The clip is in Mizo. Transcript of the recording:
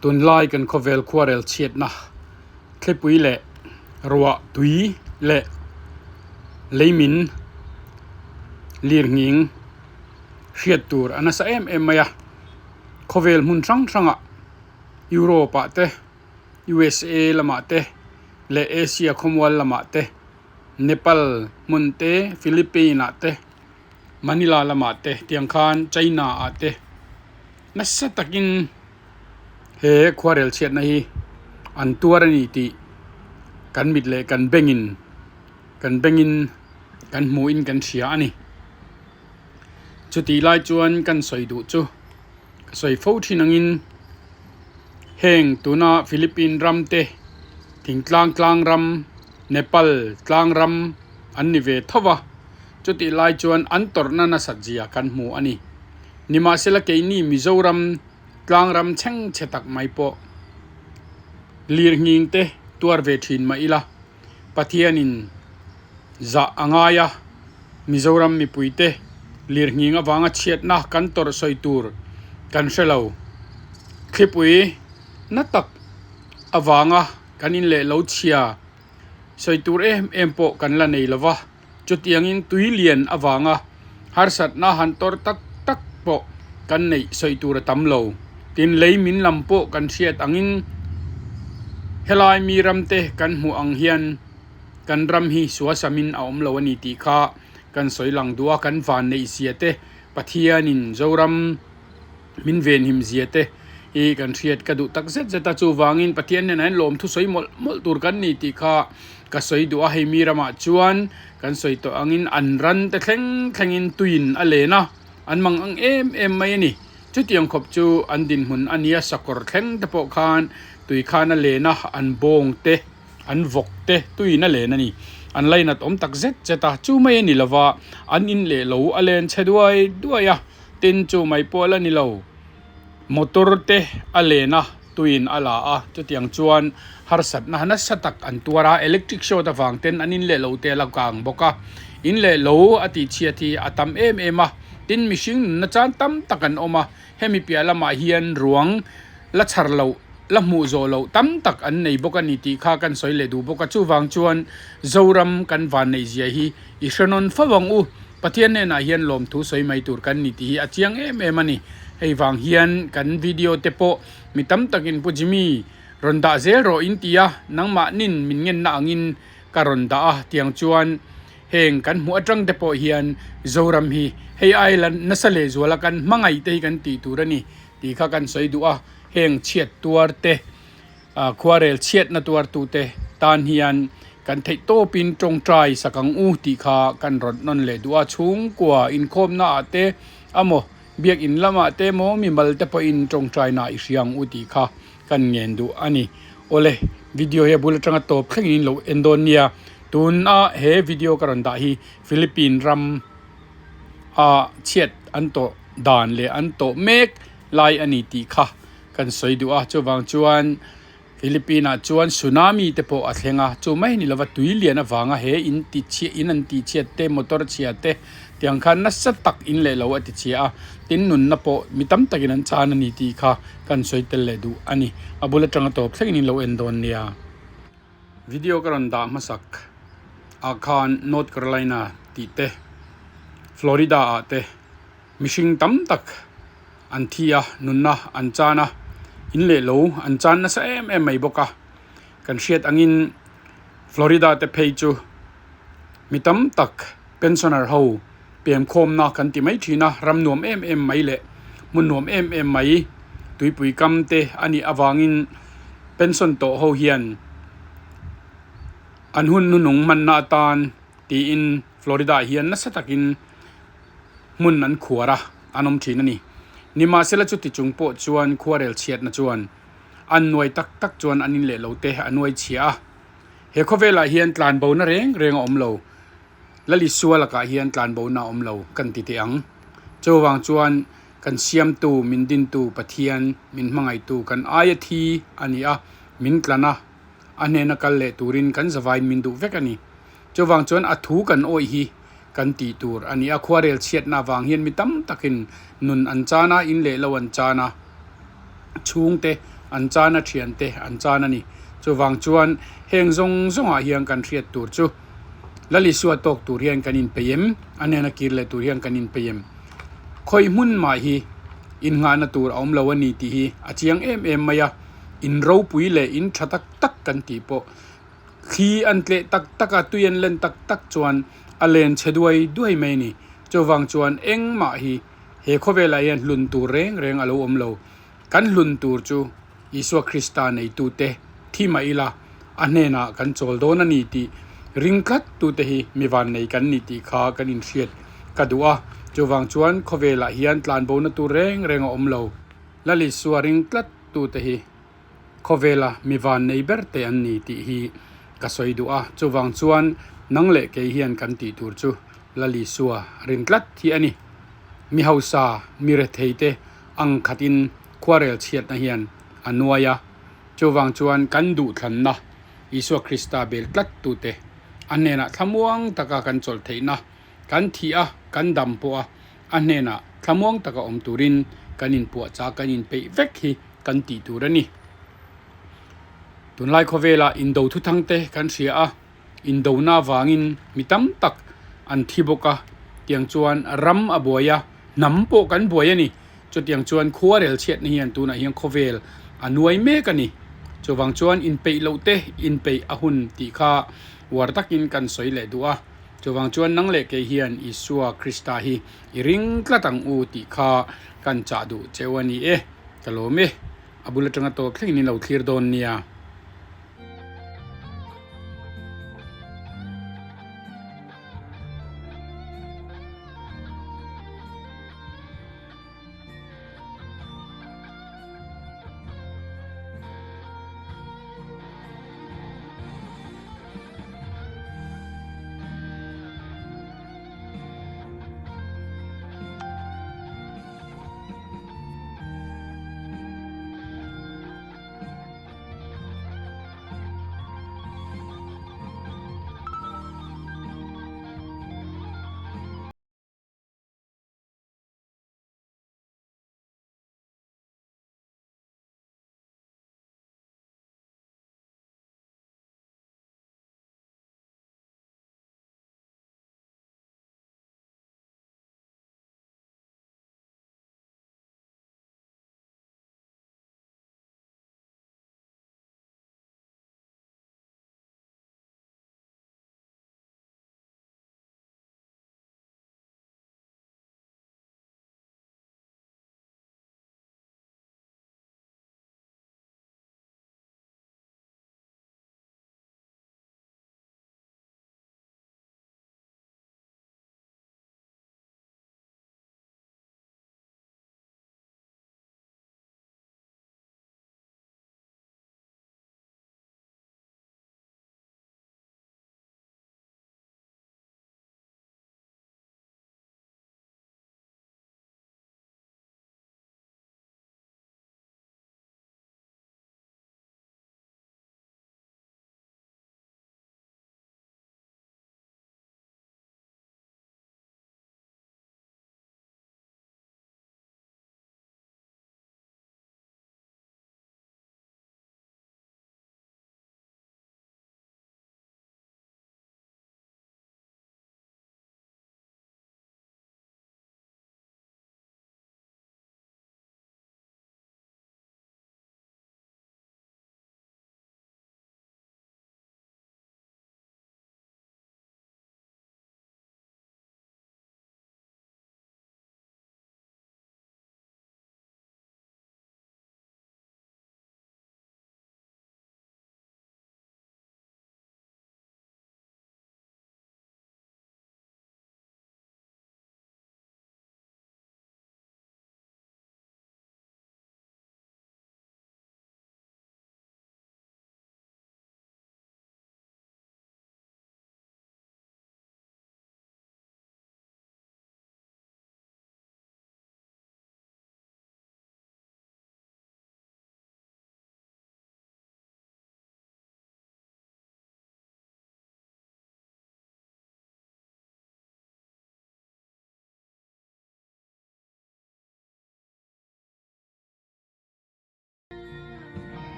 Tunlai kan khawvel khuarel chhiatna thlipui leh ruah tui leh leimin lirnghing hriat tur a nasa em em mai a. Khawvel hmun hrang hrangah Europe ah te USA lamah te leh Asia khawmual lamah te Nepal hmun te Philippine ah te Manila lamah te tiang khan China ah te nasa takin he khuarel chhiatna hi an tuar a ni tih kan mit leh kan bengin kan bengin kan hmuhin kan hria a ni. Chutih lai chuan kan sawi duh chu ka sawi fo thin angin heng tuna Philippine ram te thingtlang tlang ram Nepal tlang ram an ni ve tho va chutih lai chuan an tawrhna nasat zia kan hmu a ni. Nimahsela keini Mizoram tlang ram chheng chhe tak mai pawh lirnghing te tuar ve thin mah ila Pathianin zah a ngai a, Mizoram mipuite lirnghing avanga chhiatna kan tawrh sawi tur kan hre lo. Thlipui na tak avanga kan in leh lo chhia sawi tur em em pawh kan la nei lo va, chutiangin tui lian avanga harsatna han tawrh tak tak pawh kan neih sawi tur a tam lo. Tin, lei min lam pawh kan hriat angin helai mi ramte kan hmuh ang hian kan ram hi suasamin a awm lo a ni tih kha kan sawi lang duh a, kan van neih zia te, Pathianin Zoram min venhim zia te hi kan hriat ka duh tak zet zet a, chuvangin Pathian hnenah hian lawmthu sawi mawlh mawlh tur kan ni tih kha ka sawi duh a, hei mi ramah chuan kan sawi tawh angin an ran te thleng thlengin tuiin a len a, an mang ang em em mai a ni. Chutiang khawp chu an dinhmun a nia, sakawr thleng te pawh khan tui khan a len a, an bawng te. An vawk te tuin a len a ni. An lainat awm tak zet zet a, chu mai a ni lova, an in leh lo a len chhe duai duai a, tin chu mai pawh la ni lo. Motor te a len a, tuin a la a, chutiang chuan harsatna nasa tak an tuar a, electric short avang ten an in leh lo te a la kang bawk a, in leh lo a tihchhiat hi a tam em em a, tin mihring nunna chan tam tak an awm a, hemi piah lamah hian ruang la chhar loh, la hmuh zawh loh tam tak an nei bawk a ni tih kha kan sawi leh duh bawk a. Chuvang chuan Zoram kan van neih zia hi i hre nawn fo ang u. Pathian hnenah hian lawmthu sawi mai tur kan ni tih hi a chiang em em a ni. Hei vang hian kan video te pawh mi tam takin Pu Jimmy rawn dah zel rawh in ti a, nangmahnin min ngenna angin ka rawn dah a, tiang chuan heng kan hmuh atang te pawh hian Zoram hi hei ai la nasa lehzuala kan hmangaih te hi kan tih tur a ni. Tih kha kan sawi duh a, heng chhiat tuar te, khuarel chhiatna tuar tu te tan hian kan theih tawpin tawngtai sak ang u tih kha kan rawn nawn leh duh a, chhungkua inkhawmna ah te amaw biakinn lamah te maw mimal te pawhin tawngtaina i hria ang u tih kha kan ngen duh a ni. Awle, video hi a bul atanga tawp thlengin in lo en dawn nia, tuna he video ka rawn dah hi Philippine ram a chhiat an tawh dan leh an tawh mek lai a ni tih kha kan sawi duh a, chuvang chuan Philippine ah chuan tsunami te pawh a thleng a, chu mai ni lova tui lian avanga he in ti chhiat in an tih chhiat te motor chhia te tiang khan nasa tak in leh lo a ti chhia a, tin nunna pawh mi tam takin an chan a ni tih kha kan sawi tel leh duh a ni, a bul atanga tawp thlengin in lo en dawn nia. Video ka rawn dah hmasak ah khan North Carolina tih te Florida ah te mihring tam tak an thi a nunna an chan a in leh lo an chan nasa em em mai bawk a kan hriat angin Florida te phei chu mi tam tak pensioner ho pemkhawmna kan ti mai thin a ram nuam em em mai leh hmun nuam em em mai tuipui kam te a nih avangin pension tawh ho hian an hun hnuhnung hmanna atan tiin Florida ah hian nasa takin hmun an khuar a an awm thin a ni. Nimahsela chuti chung pawh chuan khuarel chhiatna chuan an nuai tak tak chuan an in leh lo te a nuai chhia a. He khawvelah hian tlanbona reng reng a awm lo. Lalisua lakah hian tlanbona a awm lo kan ti teh ang. Chuvang chuan kan siamtu, min dintu Pathian, min hmangaihtu kan aia thi a ni a, min tlan a, a hnena kal leh turin kan zavaiin min duh vek a ni. Chuvang chuan a thu kan awih hi kan tih tur a ni a, khuarel chhiatna avang hian mi tam takin nun an chan a, in leh lo an chan a. Chhungte an chan a, thiante an chan a ni. Chuvang chuan heng zawng zawngah hian kan hriat tur chu Lal Isua tawk tur hian kan inpeih em? A hnena kir leh tur hian kan inpeih em? Khawi hmun mah hi innghahna tur a awm lo a ni tih hi a chiang em em mai a, in ropui leh in tha tak tak kan tih pawh thli an tleh tak tak a, tui an len tak tak chuan a len chhe duai duai mai a ni. Chuvang chuan engmah hi he khawvelah hian hlun tur reng reng a lo awm lo. Kan hlun tur chu Isua Krista neitute thi mah ila a hnenah kan chawl dawn a ni tih ring tlat tute hi mi vannei kan ni tih kha kan inhriat ka duh a. Chuvang chuan khawvelah hian tlanbona tur reng reng a awm lo. Lal Isua ring tlat tute hi khawvela mi vannei ber te an ni tih hi ka sawi duh a. Chuvang chuan nang leh kei hian kan tih tur chu Lal Isua ring tlat hi a ni. Mi hausa, mi rethei te ang khatin khuarel chhiatna hian a nuai a. Chuvang chuan kan duhthlanna Isua Krista bel tlat tute a hnenah thlamuang taka kan chawlh theihna, kan thih a, kan dam pawh a, a hnenah thlamuang taka awm turin kan inpuahchah, kan inpeih vek hi kan tih tur a ni. Tunlai khawvelah indo thuthang te kan hria a, indona avangin mi tam tak an thi bawk a, tiang chuan ram a buai a, hnam pawh kan buai a ni. Chutiang chuan khua rel chhiatna hian tunah hian khawvel a nuai mek a ni. Chuvang chuan inpeih loh te inpeih a hun tih kha uar takin kan sawi leh duh a. Chuvang chuan nang leh kei hian Isua Krista hi i ring tlat ang u tih kha kan chah duh cheu a ni e. Ka lawm e. A bul atanga tawp thlengin in lo thlir dawn nia.